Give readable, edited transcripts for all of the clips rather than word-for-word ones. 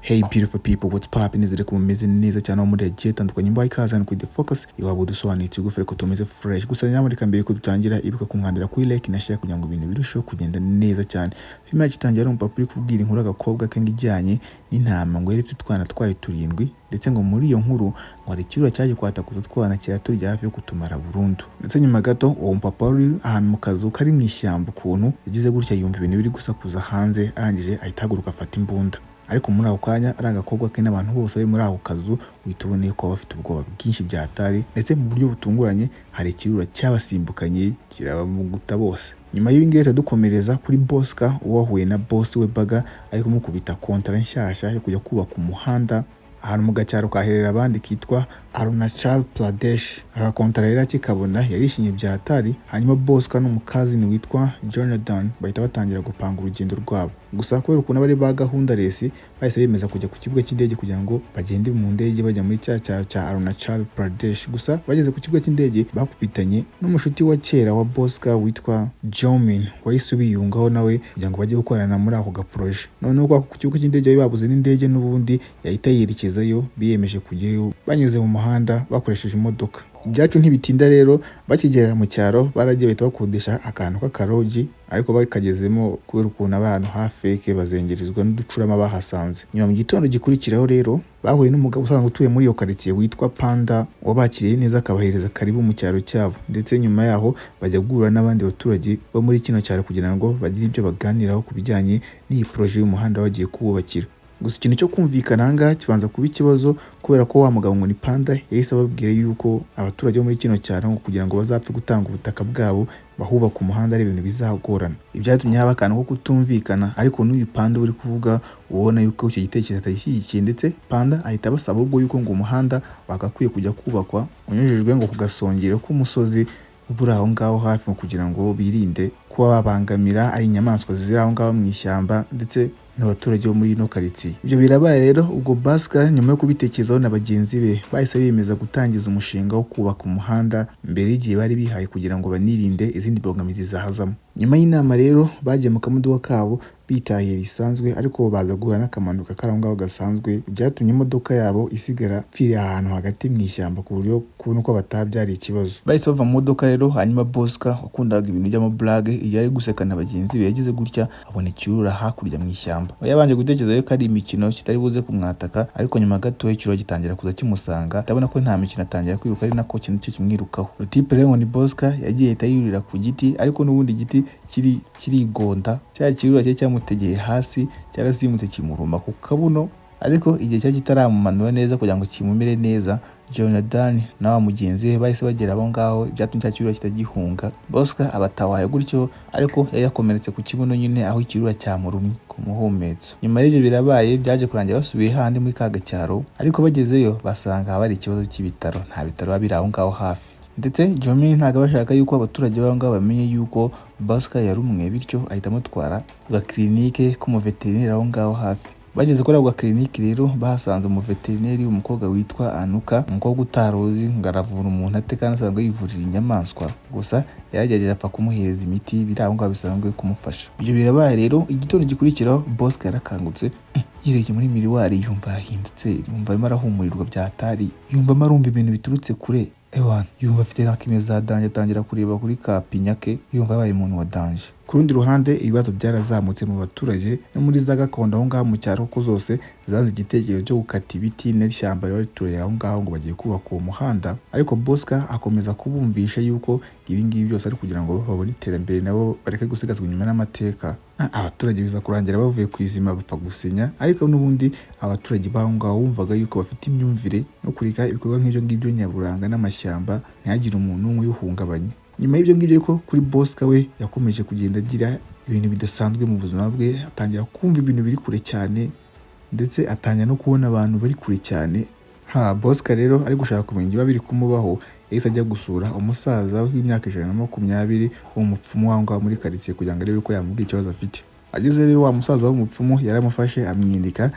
Hey beautiful people, what's poppin? Nizere ko mumeze neza cyane aho muri hagiye hatandukanye. Mbaye ikaze hano kuri The Focus, iwabo udusobanuye tugufi ariko tumeze fresh. Gusa nyamuneka mbere yuko dutangira, ibuka kunkandira kuri like na share kugira ngo ibintu birusheho kugenda neza cyane. Filime yacu itangira ari umupapa uri kubwira inkuru agakobwa ke ngo ijyanye n'intama ngo yari ifite utwana twayo turindwi, ndetse ngo muri iyo nkuru ngo hari ikirura cyaje kwataka utwo twana kiraturya hafi yo kutumara burundu. Ndetse nyuma gato uwo mupapa wari ahantu mu kazu kari mu ishyamba, ukuntu yagize gutya yumva ibintu biri gusakuza hanze, arangije ahita ahaguruka afata imbunda. Ariko muri ako kanya ari agakobwa ke n'abantu bose bari muri ako kazu uhita ubona ko baba bafite ubwoba bwinshi bya hatari. Ndetse mu buryo butunguranye hari ikirura cyabasimbukanye kirabamuguta bose. Nyuma y'ibi ngibi duhita dukomereza kuri Bosca wahuye na boss we Baga ari kumukubita kontara nshyashya yo kujya kubaka umuhanda ahantu mu gacyaro kaherera abandi kitwa Arunachal Pradesh. Aka kontara rero akikabona yarishimye bya hatari. Hanyuma Bosca n'umukazini witwa Jonathan bahita batangira gupanga urugendo rwabo. Gusa kubera ukuntu bari ba gahunda resi, bahise bemeza kujya ku kibuga cy'indege kugira ngo bagende mu ndege bajya muri cya cyaro cya Arunachal Pradesh. Gusa bageze ku kibuga cy'indege bakubitanye n'umushuti wa kera wa Bosca witwa Jomin, wahise ubiyungaho nawe kugira ngo bajye gukorana muri ako gaprojet. Noneho ku kibuga cy'indege bari babuze n'indege n'ubundi yahita yerekezayo, biyemeje kujyayo banyuze mu muhanda bakoresheje imodoka. Ibyacu ntibitinda rero, bakigera mu cyaro baragiye bahita bakodesha akantu k'akalodge, ariko bakagezemo kubera ukuntu abantu ha fake bazengerezwa n'uducurama bahasanze. Nyuma mu gitondo gikurikiraho rero bahuye n'umugabo usanzwe utuye muri iyo karitsiye witwa Panda, wabakiriye neza akabahereza karibu mu cyaro cyabo. Ndetse nyuma yaho bajya guhura n'abandi baturage bo muri kino cyaro kugira ngo bagire ibyo baganiraho ku bijyanye n'iyi projet y'umuhanda bagiye kuwubakira. Gusa ikintu cyo kumvikana aha ngaha kibanza kuba ikibazo, kubera ko wa mugabo ngo ni Panda yahise ababwira yuko abaturage bo muri kino cyaro ngo kugira ngo bazapfe gutanga ubutaka bwabo bahubaka umuhanda ari ibintu bizagorana. Ibyatumye haba akantu ko kutumvikana, ariko n'uyu Panda uri kuvuga ubona yuko icyo gitekerezo atagishyigikiye. Ndetse Panda ahita abasaba ahubwo yuko ngo umuhanda wagakwiye kujya kubakwa unyujijwe ngo ku gasongero k'umusozi uba uri aho ngaho hafi, kugira ngo birinde kuba babangamira ari inyamaswa ziri aho ngaho mu ishyamba ndetse n'abaturage bo muri ino karitsiye. Ibyo birabaye rero, ubwo Basca nyuma yo kubitekerezaho na bagenzi be bahise biyemeza gutangiza umushinga wo kubaka umuhanda mbere y'igihe bari bihaye, kugira ngo banirinde izindi mbogamizi zahazamo. Nyuma y'inama rero bagiye mu kamodoka kabo bitahiye bisanzwe, ariko baza guhura n'akamanuka kari aho ngaho gasanzwe, byatumye imodoka yabo isigara ipfiriye ahantu hagati mu ishyamba, ku buryo kubona uko bataha byari ikibazo. Bahise bava mu modoka rero, hanyuma Bosca wakundaga ibintu by'amablague igihe ari guseka na bagenzi be yagize gutya abona ikirura hakurya mu ishyamba. Yabanje gutekereza yuko ari imikino kitari buze kumwataka, ariko nyuma gato ikirura gitangira kuza kimusanga, ndabona ko nta mikino, atangira kwiruka ari nako kintu cye kimwirukaho. Rutipe rero ngo ni Bosca yagiye ahita yurira ku giti, ariko n'ubundi igiti kiri kirigonda, cya kirura cye cyamutegeye hasi cyarasimutse kimuruma ku kabuno. Ariko igihe cyari kitaramumanura neza kugira ngo kimumere neza, Jonathan na wa mugenzi we bahise bagera aho ngaho, byatumye cya kirura kitagihunga. Bosca abatawaye gutyo, ariko yari yakomeretse ku kibuno nyine aho ikirura cyamurumye ku muhumetso. Nyuma y'ibyo birabaye, byaje kurangira basubiye handi muri ka gacyaro, ariko bagezeyo basanga haba hari ikibazo cy'ibitaro, nta bitaro biba biri aho ngaho hafi. Ndetse Jomin ntabwo aba ashaka yuko abaturage b'aho ngaho bamenye yuko Bosca yarumwe, bityo ahita amutwara ku gakirinike k'umuveterineri aho ngaho hafi. Bageze kuri ako gakirinike rero bahasanze umuveterineri w'umukobwa witwa Anuka, umukobwa utaruzi ngo aravura umuntu ate kandi asanzwe yivurira inyamaswa. Gusa yaragerageje apfa kumuhereza imiti biri aho ngaho bisanzwe kumufasha. Ibyo birabaye rero, igitondo gikurikiraho Bosca yarakangutse, yirebye muri miroir yumva yahindutse, yumva arimo arahumurirwa bya hatari, yumva arimo arumva ibintu biturutse kure. Ewana, yumva afite nakime za danger, atangira kureba kuri ka pinya ke, yumva yabaye umuntu wa danger. Ku rundi ruhande ibibazo byarazamutse mu baturage no muri za gakondo aho ngaho mu cyaro, kuko zose zanze igitekerezo cyo gukata ibiti n'ishyamba riba rituriye aho ngaho ngo bagiye kubaka uwo muhanda. Ariko Bosca akomeza kubumvisha yuko ibi ngibi byose ari kugira ngo babone iterambere nabo bareke gusigazwa inyuma n'amateka. Abaturage biza kurangira bavuye ku izima bapfa gusinya, ariko n'ubundi abaturage b'aho ngaho wumvaga yuko bafite imyumvire no kureka ibikorwa nk'ibyo ngibyo nyaburanga n'amashyamba ntihagire umuntu n'umwe ubihungabanya. Nyuma y'ibyo ngibyo ariko kuri Bosca we yakomeje kugenda agira ibintu bidasanzwe mu buzima bwe, atangira kumva ibintu biri kure cyane, ndetse atangira no kubona abantu bari kure cyane. Ha Bosca rero ari gushaka kumenya ibiba biri kumubaho, yahise ajya gusura umusaza w'imyaka 120 w'umupfumu w'aho ngaho muri karitsiye kugira ngo arebe ko yamubwira ikibazo afite. Ageze rero wa musaza w'umupfumu yaramufashe amwinika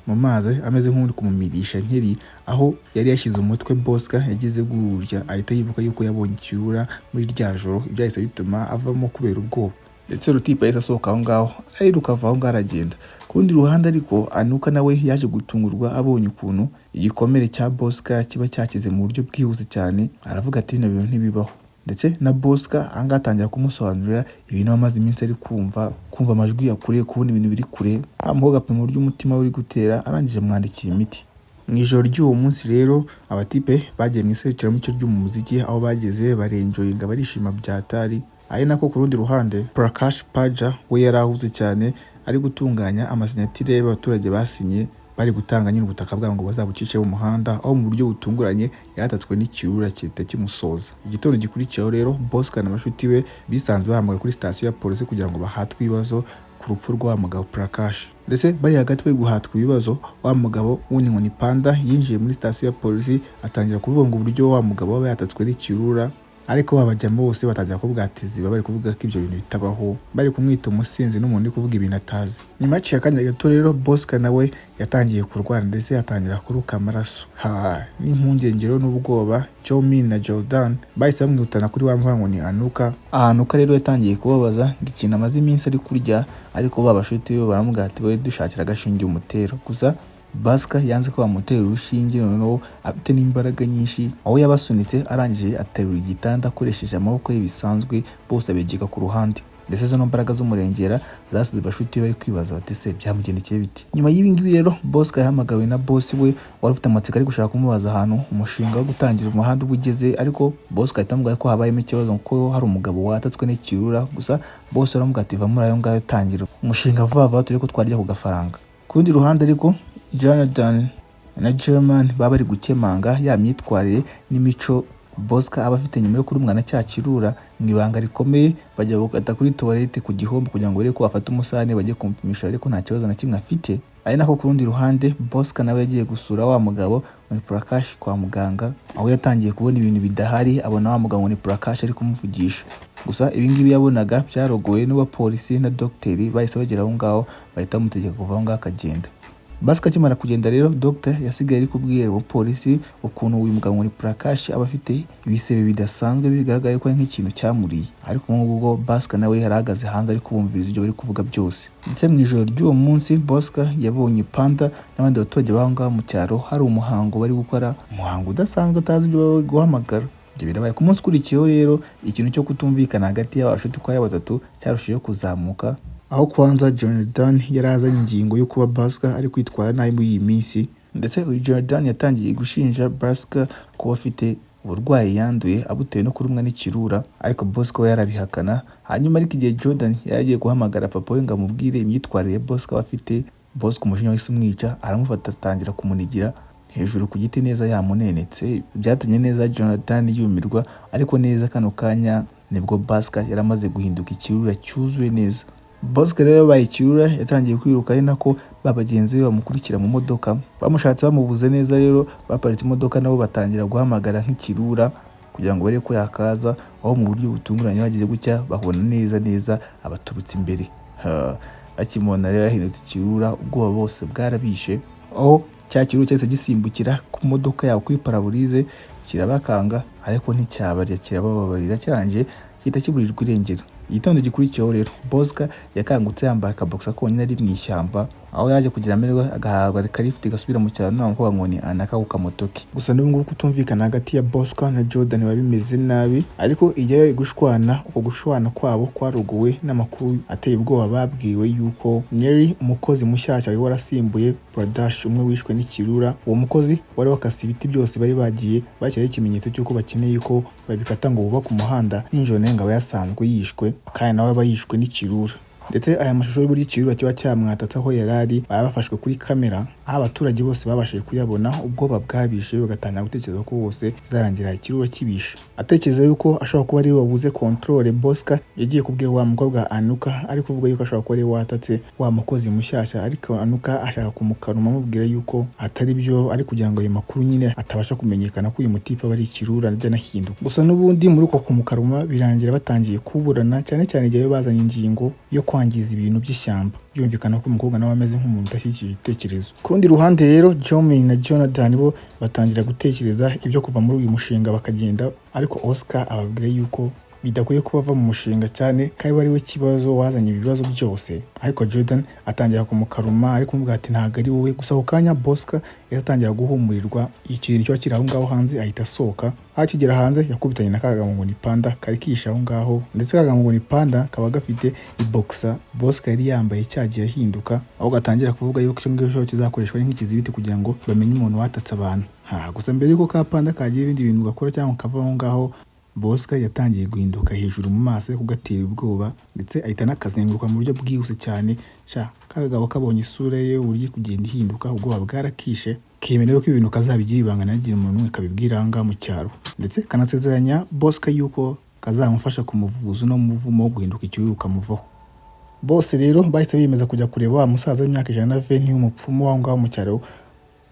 mu mazi ameze nk'uri kumumirisha nkeri aho yari yashyize umutwe. Bosca yagize gutya ahita yibuka yuko yabonye ikirura muri rya joro, ibyahise bituma avamo kubera ubwoba. Ndetse rutipe yahise asohoka aho ngaho, ariruka ava aho ngaho aragenda. Ku rundi ruhande ariko, Anuka nawe yaje gutungurwa abonye ukuntu igikomere cya Bosca kiba cyakize mu buryo bwihuse cyane. Aravuga ati: "Bino bintu ntibibaho." Ndetse na Bosca ahangaha atangira kumusobanurira ibintu amaze iminsi ari kumva amajwi ya kure, kubona ibintu biri kure. Amuha agapima uburyo umutima we uri gutera, arangije amwandikira imiti. Mu ijoro ry'uwo munsi rero, abatipe bagiye mu iserukiramuco ry'umuziki, aho bageze barenjoyinga, barishima byatari. Ari nako ku rundi ruhande Prakash Paja we yari ahuze cyane, ari gutunganya amasinyatire y'abaturage basinye bari gutanga nyine ubutaka bwabo ngo bazabucishe mu muhanda, aho mu buryo butunguranye yaratatswe n'ikirura gihita kimusoza. Igitondo gikurikiyeho rero, Bosca na bashuti be bisanze bahamagawe kuri sitasiyo ya polisi kugira ngo bahatwe ibibazo ku rupfu rwa mugabo Prakash. Ndetse bari hagati bari guhatwa ibibazo, wa mugabo wundi ngo ni Panda yinjiye muri sitasiyo ya polisi, atangira kuvuga ngo uburyo wa mugabo aba yatatswe n'ikirura, ariko babajyamo bose batangira kuvuga ati ziba bari kuvuga ko ibyo bintu bitabaho, bari kumwita umusinzi n'umuntu uri kuvuga ibintu atazi. Nyuma yaciye akanya gato rero, Bosca nawe yatangiye kurwara, ndetse atangira kuruka amaraso. Ha n'impungenge rero n'ubwoba, Jomin na Jordan bahise bamwihutana kuri wa mvuga ngo ni Anuka. Anuka rero yatangiye kubabaza ngo ikintu amaze iminsi ari kurya, ariko ba bashuti be baramubwira ati: "Wowe dushakira agashinge umutero." Gusa Basca yanze ko bamutera urushinge, noneho afite n'imbaraga nyinshi, aho yabasunitse arangije aterura igitanda akoresheje amaboko ye bisanzwe, bose abegeka ku ruhande. Ndetse zino mbaraga z'umurengera zasize bashuti bari kwibaza bati: "Se byamugendekeye biti?" Nyuma y'ibi ngibi rero, Bosca yahamagawe na boss we wari ufite amatsiko, ari gushaka kumubaza ahantu umushinga wo gutangiza umuhanda uba ugeze, ariko Bosca ahita amubwira ko habayemo ikibazo, kuko hari umugabo watatswe n'ikirura. Gusa boss aramubwira ati: "Va muri ayo ngayo, tangira umushinga vuba vuba turebe ko twarya ku gafaranga." Ku rundi ruhande ariko, Jonathan na German baba bari gukemanga ya myitwarire n'imico Bosca aba afite nyuma yo kurumwa na cya kirura. Mu ibanga rikomeye bajya gukata kuri toilette ku gihombo kugira ngo barebe ko bafata umusarane bajye kumupimisha, ariko nta kibazo na kimwe afite. Ari nako ku rundi ruhande Bosca nawe yagiye gusura wa mugabo muri Prakash kwa muganga, aho yatangiye kubona ibintu bidahari, abona wa mugabo ni Prakash ari kumuvugisha. Gusa ibi ngibi yabonaga byarogoye n'abapolisi na dogiteri bahise bagera aho ngaho, bahita bamutegeka kuva aho ngaho akagenda. Bosca akimara kugenda rero, Dr yasigaye ari kubwira umupolisi ukuntu uyu mugabo muri Prakash aba afite ibisebe bidasanzwe, bigaragaye ko ari nk'ikintu cyamuriye. Ariko ubu ngubu Bosca nawe yari ahagaze hanze ari kubumviriza ibyo bari kuvuga byose. Ndetse mu ijoro ry'uwo munsi, Bosca yabonye Panda n'abandi baturage b'aho ngaho mu cyaro, hari umuhango bari gukora, umuhango udasanzwe atazi ibyo bari guhamagara. Ibyo birabaye. Ku munsi ukurikiyeho rero, ikintu cyo kutumvikana hagati y'abashuti uko ari batatu cyarushijeho kuzamuka, aho kwanza Jonathan yari azanye ingingo yo kuba Bosca ari kwitwara nabi muri iyi minsi. Ndetse uyu Jonathan yatangiye gushinja Bosca kuba afite uburwayi yanduye abutewe no kurumwa n'ikirura, ariko Bosco we yarabihakana. Hanyuma ariko igihe Jordan yari agiye guhamagara papa we ngo amubwire imyitwarire ya Bosco aba afite, Bosco umujinya wahise umwica, aramufata atangira kumunigira hejuru ku giti neza yamunenetse. Byatumye neza Jonathan yumirwa. Ariko neza kano kanya nibwo Bosca yari amaze guhinduka ikirura cyuzuye neza. Bosco rero yabaye ikirura, yatangiye kwiruka, ari nako ba bagenzi be bamukurikira mu modoka. Bamushatse bamubuze neza rero, baparitse imodoka nabo batangira guhamagara nk'ikirura kugira ngo barebe ko yakaza, aho mu buryo butunguranye bagize gutya babona neza neza abaturutse imbere. Bakimubona rero yahindutse ikirura, ubwoba bose bwarabishe, aho cya kirura cyahise gisimbukira ku modoka yabo kuri pare-brise, kirabakanga ariko nticyabarya, kirabababarira, kirangije gihita kiburirwa irengero. Igitondo gikurikiyeho rero, Bosca yakangutse yambaye akabogisa konyine ari mu ishyamba, aho yaje kugira amahirwe agahabwa kalifuti gasubira mu cyaro nta mukobwa ngo ni Anaka ku kamoto ke. Gusa n'ubu ngubu kutumvikana hagati ya Bosca na Jordan biba bimeze nabi, ariko igihe bari gushwana, uko gushwana kwabo kwaruguwe n'amakuru ateye ubwoba babwiwe yuko Mary, umukozi mushyashya wari warasimbuye Pradash umwe wishwe n'ikirura, uwo mukozi wari wakase ibiti byose bari bagiye bashyiraho ikimenyetso cy'uko bakeneye ko babikata ngo bubake umuhanda, nijoro nawe ngo aba yasanzwe yishwe, kandi nawe aba yishwe n'ikirura. Ndetse aya mashusho y'uburyo ikirura kiba cyamwatatse aho yari ari baba bafashwe kuri kamera, aho abaturage bose babashije kuyabona, ubwoba bwabishe bagatangira gutekereza ko bose bizarangira ikirura kibishe. Atekereza yuko ashobora kuba ariwe wabuze contrôle, Bosca yagiye kubwira wa mukobwa Anuka, ari kuvuga yuko ashobora kuba ariwe watatse wa mukozi mushyashya, ariko Anuka ashaka kumukaruma amubwira yuko atari byo, ari kugira ngo ayo makuru nyine atabasha kumenyekana ko uyu mutipe aba ari ikirura anahinduka. Gusa n'ubundi muri uko kumukaruma birangira batangiye kuburana, cyane cyane igihe bazanye ingingo yo kwangiza ibintu by'ishyamba. Byumvikana ko umukobwa nawe ameze nk'umuntu udashyigikiye ibitekerezo. Ku rundi ruhande rero, Jomin na Jonathan bo batangira gutekereza ibyo kuva muri uyu mushinga bakagenda, ariko Oscar ababwira yuko bidakwiye kuba ava mu mushinga, cyane ko ari we kibazo wazanye ibibazo byose. Ariko Jordan atangira kumukaruma, ari kumubwira ati ntabwo ari wowe. Gusa ako kanya Bosca yahise atangira guhumurirwa ikintu kiba kiri aho ngaho hanze, ahita asohoka. Akigera hanze yakubitanye na kagabo ngo ni Panda kari kihishe aho ngaho, ndetse kagabo ngo ni Panda kaba gafite ibokisa Bosca yari yambaye cyagiye ahinduka, aho gatangira kuvuga yuko icyo ngicyo kizakoreshwa ari nk'ikizibiti kugira ngo bamenye umuntu watatse abantu. Ha, gusa mbere yuko ka Panda kagira ibindi bintu gakora cyangwa kava aho ngaho, Bosca yatangiye guhinduka hejuru mu maso ye kugatera ubwoba, ndetse ahita anakazenguruka mu buryo bwihuse cyane. Sha, kagabo kabonye isura ye uburyo iri kugenda ihinduka, ubwoba bwarakishe, kemera ko ibintu kazabigira ibanga ntagire umuntu n'umwe kabibwira aha ngaha mu cyaro, ndetse kanasezeranya Bosca yuko kazamufasha kumuvuza uno muvumo wo guhinduka ikirura ukamuvaho. Bose rero bahise biyemeza kujya kureba wa musaza w'imyaka 120 w'umupfumu w'aho ngaho mu cyaro,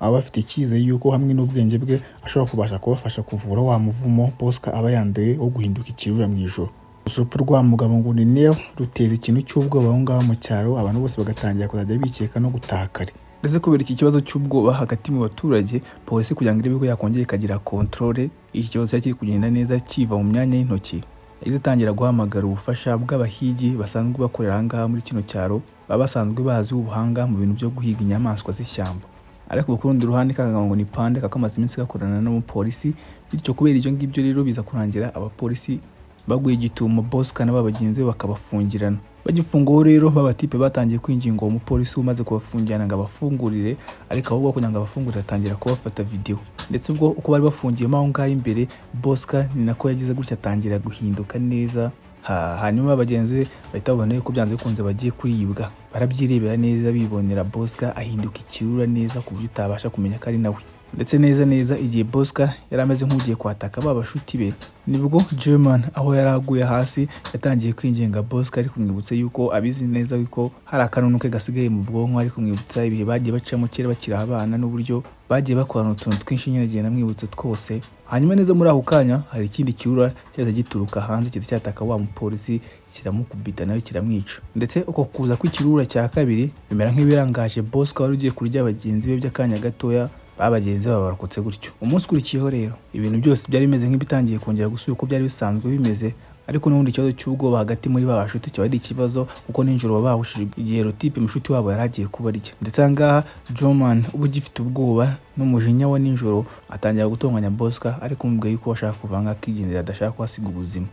aba bafite icyizere yuko hamwe n'ubwenge bwe ashobora kubasha kubafasha kuvura wa muvumo Bosca aba yanduye wo guhinduka ikirura mu ijoro. Gusa urupfu rwa mugabo ngo ni Neil ruteza ikintu cy'ubwoba aho ngaho mu cyaro, abantu bose bagatangira kuzajya bikeka no gutaha kare. Ndetse kubera iki kibazo cy'ubwoba hagati mu baturage, polisi kugira ngo irebe ko yakongera ikagira contrôle iki kibazo cyari kiri kugenda neza kiva mu myanya y'intoki, yahise itangira guhamagara ubufasha bw'abahigi basanzwe bakorera aha ngaha muri kino cyaro, baba basanzwe bazi ubuhanga mu bintu byo guhiga inyamaswa z'ishyamba. Ariko ku rundi ruhande kagabo ngo ni Panda kakamaze iminsi gakorana n'umupolisi, bityo kubera ibyo ngibyo rero biza kurangira abapolisi baguye igitumo Bosca na ba bagenzi be bakabafungirana. Bagifunguwe rero, ba batipe batangiye kwinginga uwo mupolisi umaze kubafungirana ngo abafungurire, ariko ahubwo kugira ngo abafungurire atangira kubafata video. Ndetse ubwo uko bari bafungiyemo aho ngaho imbere, Bosca ni nako yagize gutya atangira guhinduka neza. Ha, hanyuma bagenzi be bahita babona yuko byanze bikunze bagiye kuribwa, barabyirebera neza, bibonera Bosca ahinduka ikirura neza ku buryo utabasha kumenya ko ari nawe. Ndetse neza neza igihe Bosca yari ameze nk'ugiye kwataka ba bashuti be, nibwo German aho yari aguye hasi yatangiye kwinginga Bosca, ari kumwibutsa yuko abizi neza yuko hari akanunu ke gasigaye mu bwonko, ari kumwibutsa ibihe bagiye bacamo kera bakiri abana n'uburyo bagiye bakorana utuntu twinshi nyine, agenda amwibutsa twose. Hanyuma neza muri ako kanya hari ikindi kirura cyahise gituruka hanze cyahita cyataka wa mupolisi, kiramukubita nawe kiramwica. Ndetse uko kuza kw'ikirura cya kabiri bimera nk'ibirangaje Bosca wari ugiye kurya bagenzi be by'akanya gatoya, ba bagenzi babo barokotse gutyo. Umunsi ukurikiyeho rero ibintu byose byari bimeze nk'ibitangiye kongera gusubira uko byari bisanzwe bimeze, ariko n'ubundi ikibazo cy'ubwoba hagati muri ba bashuti kiba ari ikibazo, kuko nijoro baba bahushije igihe Rotipe mushuti wabo yari agiye kubarya. Ndetse aha ngaha Joman uba ugifite ubwoba n'umujinya wa nijoro atangira gutonganya Bosca, ariko umubwiye yuko ashaka kuva ngaha akigendera, adashaka kuhasiga ubuzima.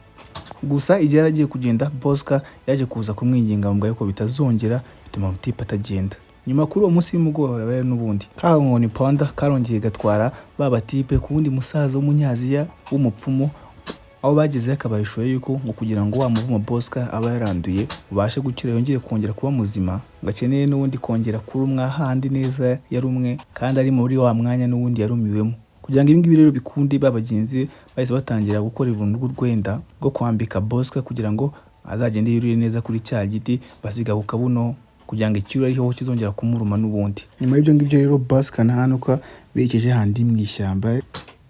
Gusa igihe yari agiye kugenda, Bosca yaje kuza kumwinginga amubwira yuko bitazongera, bituma Rotipe atagenda. Nyuma kuri uwo munsi w'umugoroba rero n'ubundi ka nkoni Panda karongeye gatwara ba batipe ku wundi musaza w'umunyaziya w'umupfumu, aho bagezeyo akabahishuye yuko ngo kugira ngo wa muvumo Bosca aba yaranduye ubashe gukira yongere kongera kuba muzima, ngo akeneye n'ubundi kongera kurumwa handi neza yarumwe kandi ari muri wa mwanya n'ubundi yarumiwemo. Kugira ngo ibi ngibi rero bikunde, ba bagenzi be bahise batangira gukora uruntu rw'urwenda rwo kwambika Bosca kugira ngo azagende yurire neza kuri cya giti, basiga ku kabuno kugira ngo ikirura ariho kizongera kumuruma n'ubundi. Nyuma y'ibyo ngibyo rero Bosca na Hanuka berekeje handi mu ishyamba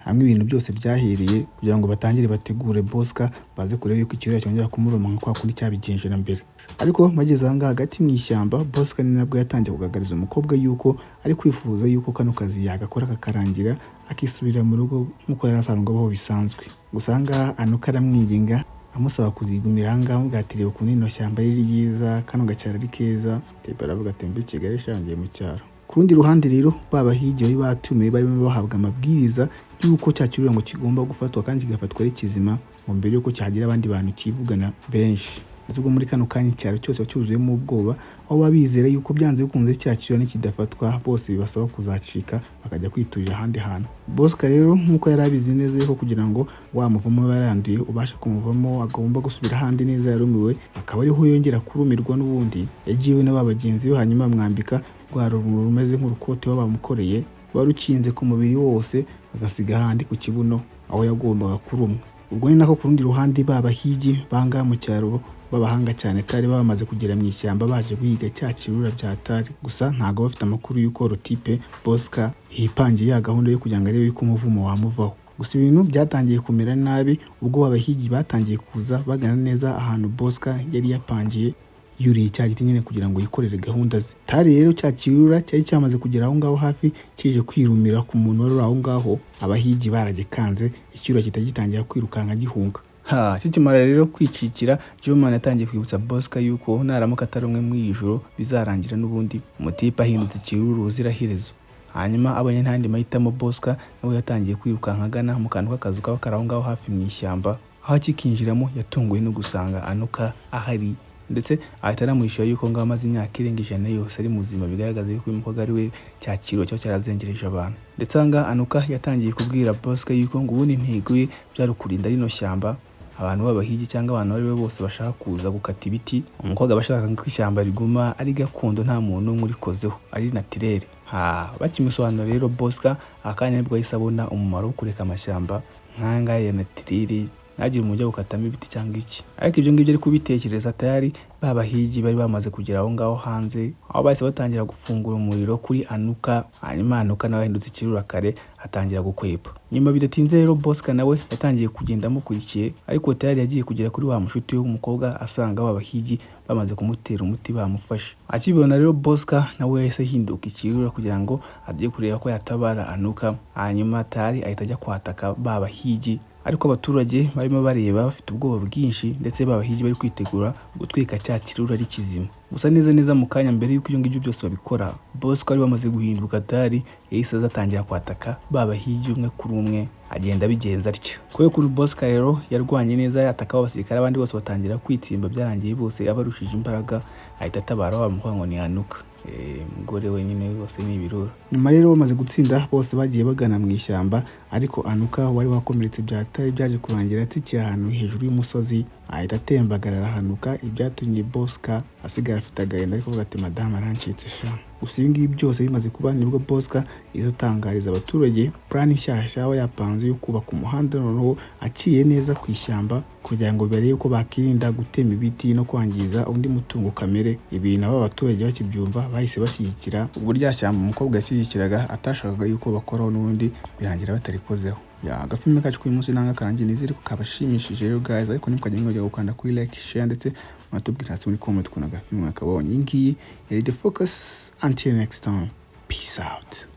hamwe ibintu byose byahereye, kugira ngo batangire bategure Bosca baze kureba yuko ikirura cyongera kumuruma nka kwa kundi cyabigenje na mbere. Ariko bageze aha ngaha hagati mu ishyamba, Bosca ni nabwo yatangiye kugaragariza umukobwa yuko ari kwifuza yuko kano kazi yagakora kakarangira akisubirira mu rugo nk'uko yari asanzwe abaho bisanzwe. Gusa aha ngaha Anuka aramwinginga amusaba kuzigumira aha ngaha, amubwira ati reba ukuntu rino shyamba ari ryiza, kano gacyaro ari keza. Tepe aravuga ati mve Kigali sha ngiye mu cyaro. Ku rundi ruhande rero ba bahigi bari batumiwe barimo bahabwa amabwiriza y'uko cya kirura ngo kigomba gufatwa kandi kigafatwa ari kizima, ngo mbere y'uko cyagira abandi bantu kivugana benshi. Ndetse ubwo muri kano kanya icyaro cyose cyuzuyemo ubwoba, aho baba bizera yuko byanze bikunze cya kirura nikidafatwa bose bibasaba kuzacika bakajya kwiturira ahandi hantu. Bosca rero nk'uko yari abizi neza yuko kugira ngo wa muvumo we yaranduye ubashe kumuvamo agomba gusubira ahandi neza yarumiwe, akaba ariho yongera kurumirwa n'ubundi, yagiye na ba bagenzi be hanyuma bamwambika rwa runtu rumeze nk'urukote baba bamukoreye ruba rukinze ku mubiri wose, agasiga ahandi ku kibuno aho yagombaga kurumwa. Ubwo ni nako ku rundi ruhande ba bahigi bangaha mu cyaro b'abahanga cyane kari bamaze kugera mu ishyamba baje guhiga cya kirura bya tari. Gusa ntabwo bafite amakuru y'uko Rotipe Bosca yipangiye ya gahunda yo kugira ngo arebe yuko umuvumo wamuvaho. Gusa ibintu byatangiye kumera nabi ubwo abahigi batangiye kuza bagana neza ahantu Bosca yari yapangiye yuriye cya giti nyine kugira ngo yikorere gahunda ze. Tari rero cya kirura cyari cyamaze kugera aho ngaho hafi kije kwirumira ku muntu wari uri aho ngaho, abahigi baragikanze ikirura gihita gitangira kwirukanka gihunga. Ha, kikimara rero kwicikira, German yatangiye kwibutsa Bosca yuko naramuka atari umwe muri iri joro bizarangira n'ubundi umutipe ahindutse ikiruru ubuziraherezo. Hanyuma abonye nta yandi mahitamo, Bosca nawe yatangiye kwirukanka agana mu kantu k'akazu kaba kari aho ngaho hafi mu ishyamba. Aho akikinjiramo yatunguwe no gusanga Anuka ahari, ndetse ahita anamuhisha yuko ngaho amaze imyaka irenga 100 yose ari muzima, bigaragaza yuko uyu mukobwa ari we cya kirura cyaba cyarazengereje abantu. Ndetse aha ngaha Anuka yatangiye kubwira Bosca yuko ngo ubundi intego ye byari ukurinda rino shyamba abantu b'abahigi cyangwa abantu abo ari bo bose bashaka kuza gukata ibiti. Umukobwa aba ashaka ko ishyamba riguma ari gakondo, nta muntu n'umwe urikozeho, ari naturel. Ha, bakimusobanura rero, Bosca akanya nibwo yahise abona umumaro wo kureka amashyamba nk'aya ngaya ya naturel, ntagire umuntu ujya gukatamo ibiti cyangwa iki. Ariko ibyo ngibyo ari kubitekereza, tayari ba bahigi bari bamaze kugera aho ngaho hanze, aho bahise batangira gufungura umuriro kuri Anuka. Hanyuma Anuka nawe ahindutse ikirura kare, atangira gukwepa. Nyuma bidatinze rero, Bosca nawe yatangiye kugenda amukurikiye, ariko tayari yagiye kugera kuri wa mushuti we w'umukobwa asanga ba bahigi bamaze kumutera umuti, bamufashe. Akibibona rero, Bosca nawe yahise ahinduka ikirura kugira ngo ajye kureba ko yatabara Anuka. Hanyuma tayari ahita ajya kwataka ba bahigi, ariko abaturage barimo bareba bafite ubwoba bwinshi, ndetse ba bahigi bari kwitegura gutwika cya kirura ari kizima. Gusa neza neza mu kanya mbere y'uko ibyo ngibyo byose babikora, Bosco wari wamaze guhinduka tayari yahise aza atangira kwataka ba bahigi umwe kuri umwe, agenda abigenza atya. Kubera ukuntu Bosco rero yarwanye neza yataka abasirikare, abandi bose batangira kwitsimba. Byarangiye bose abarushije imbaraga, ahita atabara wa mukobwa ngo ni Anuka, umugore we nyine, bose ni ibirura. Nyuma rero bamaze gutsinda bose bagiye bagana mu ishyamba, ariko Anuka wari wakomeretse byatari byaje kurangira atsikiye ahantu hejuru y'umusozi, ahita atembagara arahanuka, ibyatumye Bosca asigara afite agahinda ariko avuga ati: "Madamu arancitse sha." Gusa ibi ngibi byose bimaze kuba, nibwo Bosca iza atangariza abaturage plan nshyashya aba yapanze yo kubaka umuhanda noneho aciye neza ku ishyamba, kugira ngo barebe ko bakirinda gutema ibiti no kwangiza undi mutungo kamere. Ibintu aba baturage bakibyumva bahise bashyigikira ubwo rya shyamba umukobwa yashyigikiraga atashakaga yuko bakoraho, n'ubundi birangira batarikozeho. Ya, agafilme kacu k'uyu munsi nanga karangiye, nizere ko kabashimishije rero guys. Ariko ntimukajye mwibagirwa gukanda kuri like, share, ndetse munatubwira hasi muri comment ukuntu agafilme mwakabonye. Iyi ngiyi yari The Focus. Until next time, peace out.